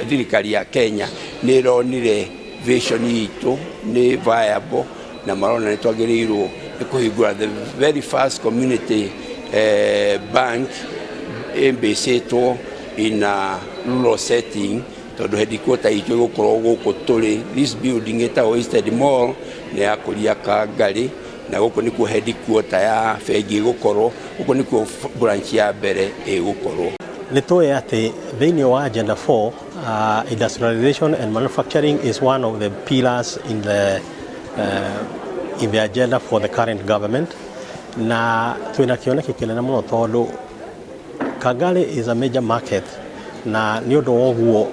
Thirikari ya Kenya nĩ ĩronire vision itũ nĩ viable na marona nĩ twagĩrĩirwo nĩ kũhingũra the very first community bank ĩmbĩcĩtwo in a rural setting, tondũ headquarter itũ ĩgũkorwo gũkũ tũrĩ. This building ĩtagwo Easted Mall, nĩ ya kũria Kangarĩ, na gũkũ nĩkuo headquarter ya bengi ĩgũkorwo, gũkũ nĩkuo branch ya mbere ĩgũkorwo. Nĩ tũĩ atĩ thĩinĩ wa Agenda 4, industrialization and manufacturing is one of the pillars in the agenda for the current government, na twĩna kĩoneki kĩnene mũno tondũ Kangari is a major market, na nĩ ũndũ wa ũguo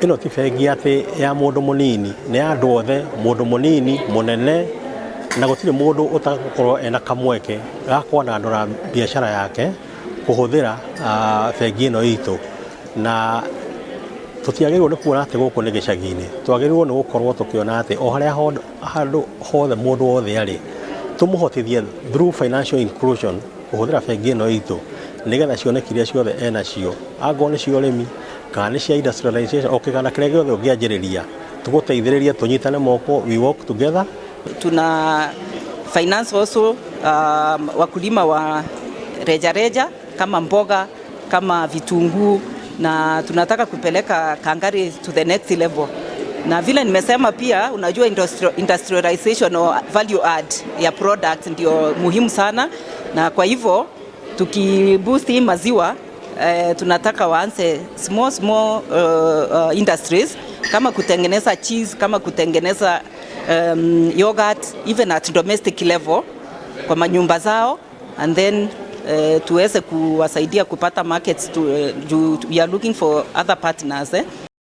ĩno ti bengi atĩ ya mũndũ mũnini, nĩ ya andũ othe, mũndũ mũnini, mũnene, na gũtirĩ mũndũ ũtagũkorwo ena kamweke ga kwandandũra biacara yake kũhũthĩra bengi ĩno itũ. Na tũtiagĩrĩirwo nĩ kuona atĩ gũkũ nĩ gĩcagi-inĩ, twagĩrĩirwo nĩ gũkorwo tũkĩona atĩ o harĩa handũ hothe mũndũ wothe arĩ, tũmũhotithie through financial inclusion kũhũthĩra bengi ĩno itũ, nĩgetha cioneki iria ciothe enacio, angorwo nĩ cia ũrĩmi kana nĩ cia industrialization, o kĩgana kĩrĩa gĩothe ũngĩanjĩrĩria, tũgũteithĩrĩrie, tũnyitane moko, we work together. Tuna finance also wakulima wa rejareja reja, kama mboga, kama vitunguu, na tunataka kupeleka Kangari to the next level. Na vile nimesema pia, unajua industrialization or value add ya product ndio muhimu sana, na kwa hivyo tukiboost hii maziwa, tunataka waanze small small industries kama kutengeneza cheese, kama kutengeneza yogurt, even at domestic level kwa manyumba zao, and then tuweze kuwasaidia kupata markets to, we are looking for other partners, eh.